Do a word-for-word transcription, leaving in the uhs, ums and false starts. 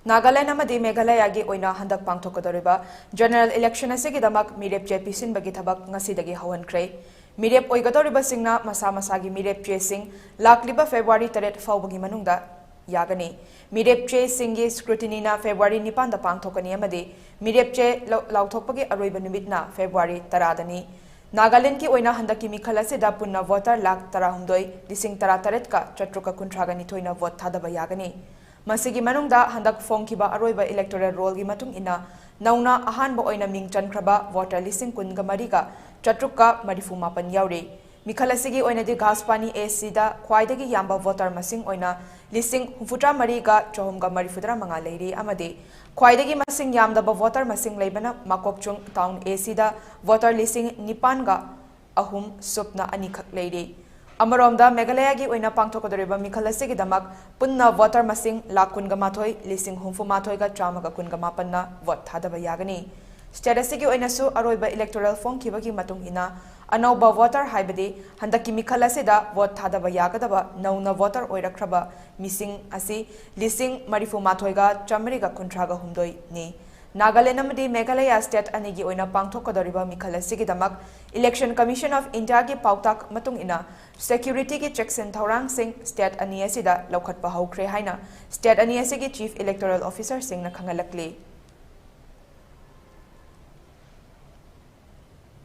ꯅꯥꯒꯥꯂꯦꯟ ꯑꯃꯗꯤ ꯃꯦꯘꯥꯂꯌꯥꯒꯤ ꯑꯣꯏꯅ ꯍꯟꯗꯛ ꯄꯥꯡꯊꯣꯛꯀꯗꯧꯔꯤꯕ general election ꯑꯁꯤꯒꯤꯗꯃꯛ ꯃꯤꯔꯦꯞ ꯆꯦ ꯄꯤꯁꯤꯟꯕꯒꯤ ꯊꯕꯛ ꯉꯁꯤꯗꯒꯤ ꯍꯧꯍꯟꯈ꯭ꯔꯦ꯫ ꯃꯤꯔꯦꯞ ꯑꯣꯏꯒꯗꯧꯔꯤꯕꯁꯤꯡꯅ ꯃꯁꯥ ꯃꯁꯥꯒꯤ ꯃꯤꯔꯦꯞ ꯆꯦꯁꯤꯡ ꯂꯥꯛꯂꯤꯕ February ꯇꯔꯦꯠ ꯐꯥꯎꯕꯒꯤ ꯃꯅꯨꯡꯗ ꯌꯥꯒꯅꯤ꯫ ꯃꯤꯔꯦꯞ ꯆꯦꯁꯤꯡꯒꯤ scrutinyꯅ February ꯅꯤꯄꯥꯟꯗ ꯄꯥꯡꯊꯣꯛꯀꯅꯤ ꯑꯃꯗꯤ ꯃꯤꯔꯦꯞ ꯆꯦ ꯂꯧ-, ꯂꯥꯎꯊꯣꯛꯄꯒꯤ ꯑꯔꯣꯏꯕ ꯅꯨꯃꯤꯠꯅ February ꯇꯔꯥꯗꯅꯤ꯫ ꯅꯥꯒꯥꯂꯦꯟꯗꯒꯤ ꯑꯣꯏꯅ ꯍꯟꯗꯛꯀꯤ ꯃꯤꯈꯜ ꯑꯁꯤꯗ ꯄꯨꯟꯅ voter ꯂꯥꯈ ꯇꯔꯥꯍꯨꯝꯗꯣꯏ ꯂꯤꯁꯤꯡ ꯇꯔꯥꯇꯔꯦꯠꯀ ꯆꯥꯇ꯭ꯔꯨꯛꯀ ꯀꯨꯟꯊ꯭ꯔꯥꯒ ꯅꯤꯊꯣꯏꯅ vote ꯊꯥꯗꯕ ꯌꯥꯒꯅꯤ꯫ ꯃꯁꯤꯒꯤ ꯃꯅꯨꯡꯗ ꯍꯟꯗꯛ ꯐꯣꯡꯈꯤꯕ ꯑꯔꯣꯏꯕ electoral rollꯒꯤ ꯃꯇꯨꯡ ꯏꯟꯅ ꯅꯧꯅ ꯑꯍꯥꯟꯕ ꯑꯣꯏꯅ ꯃꯤꯡ ꯆꯟꯈ꯭ꯔꯕ voter ꯂꯤꯁꯤꯡ ꯀꯨꯟꯒ ꯃꯔꯤꯒ ꯆꯥꯇ꯭ꯔꯨꯛꯀ ꯃꯔꯤꯐꯨ ꯃꯥꯄꯟ ꯌꯥꯎꯔꯤ꯫ ꯃꯤꯈꯜ ꯑꯁꯤꯒꯤ ꯑꯣꯏꯅꯗꯤ ꯘꯥꯁꯄꯥꯅꯤ ACꯗ ꯈ꯭ꯋꯥꯏꯗꯒꯤ ꯌꯥꯝꯕ voter ꯃꯁꯤꯡ ꯑꯣꯏꯅ ꯂꯤꯁꯤꯡ ꯍꯨꯝꯐꯨꯇꯔꯥ ꯃꯔꯤꯒ ꯆꯍꯨꯝꯒ ꯃꯔꯤꯐꯨꯇꯔꯥ ꯃꯉꯥ ꯂꯩꯔꯤ ꯑꯃꯗꯤ ꯈ꯭ꯋꯥꯏꯗꯒꯤ ꯃꯁꯤꯡ ꯌꯥꯝꯗꯕ voter ꯃꯁꯤꯡ ꯂꯩꯕꯅ ꯃꯀꯣꯛꯆꯨꯡ Town ACꯗ voter ꯂꯤꯁꯤꯡ ꯅꯤꯄꯥꯟꯒ ꯑꯍꯨꯝ ꯁꯨꯞꯅ ꯑꯅꯤꯈꯛ ꯂꯩꯔꯤ꯫ ꯑꯃꯔꯣꯝꯗ ꯃꯦꯘꯥꯂꯌꯥꯒꯤ ꯑꯣꯏꯅ ꯄꯥꯡꯊꯣꯛꯀꯗꯧꯔꯤꯕ ꯃꯤꯈꯜ ꯑꯁꯤꯒꯤꯗꯃꯛ ꯄꯨꯟꯅ voter ꯃꯁꯤꯡ ꯂꯥꯈ ꯀꯨꯟꯒ ꯃꯥꯊꯣꯏ ꯂꯤꯁꯤꯡ ꯍꯨꯝꯐꯨ ꯃꯥꯊꯣꯏꯒ ꯆꯥꯝꯃꯒ ꯀꯨꯟꯒ ꯃꯥꯄꯟꯅ vote ꯊꯥꯗꯕ ꯌꯥꯒꯅꯤ꯫ State ꯑꯁꯤꯒꯤ ꯑꯣꯏꯅꯁꯨ ꯑꯔꯣꯏꯕ electoral ꯐꯣꯡꯈꯤꯕꯒꯤ ꯃꯇꯨꯡ ꯏꯟꯅ ꯑꯅꯧꯕ voter ꯍꯥꯏꯕꯗꯤ ꯍꯟꯗꯛꯀꯤ ꯃꯤꯈꯜ ꯑꯁꯤꯗ vote ꯊꯥꯗꯕ ꯌꯥꯒꯗꯕ ꯅꯧꯅ voter ꯑꯣꯏꯔꯛꯈ꯭ꯔꯕ ꯃꯤꯁꯤꯡ ꯑꯁꯤ ꯂꯤꯁꯤꯡ ꯃꯔꯤꯐꯨ ꯃꯥꯊꯣꯏꯒ ꯆꯥꯃꯔꯤꯒ ꯀꯨꯟꯊ꯭ꯔꯥꯒ ꯍꯨꯝꯗꯣꯏꯅꯤ꯫ ꯅꯥꯒꯥꯂꯦꯟ ꯑꯃꯗꯤ ꯃꯦꯘꯥꯂꯌꯥ state ꯑꯅꯤꯒꯤ ꯑꯣꯏꯅ ꯄꯥꯡꯊꯣꯛꯀꯗꯧꯔꯤꯕ ꯃꯤꯈꯜ ꯑꯁꯤꯒꯤꯗꯃꯛ Election Commission of Indiaꯒꯤ ꯄꯥꯎꯇꯥꯛ ꯃꯇꯨꯡ ꯏꯟꯅ securityꯒꯤ ꯆꯦꯛꯁꯤꯟ ꯊꯧꯔꯥꯡꯁꯤꯡ state ꯑꯅꯤ ꯑꯁꯤꯗ ꯂꯧꯈꯠꯄ ꯍꯧꯈ꯭ꯔꯦ ꯍꯥꯏꯅ state ꯑꯅꯤ ꯑꯁꯤꯒꯤ Chief Electoral Officerꯁꯤꯡꯅ ꯈꯪꯍꯜꯂꯛꯂꯤ꯫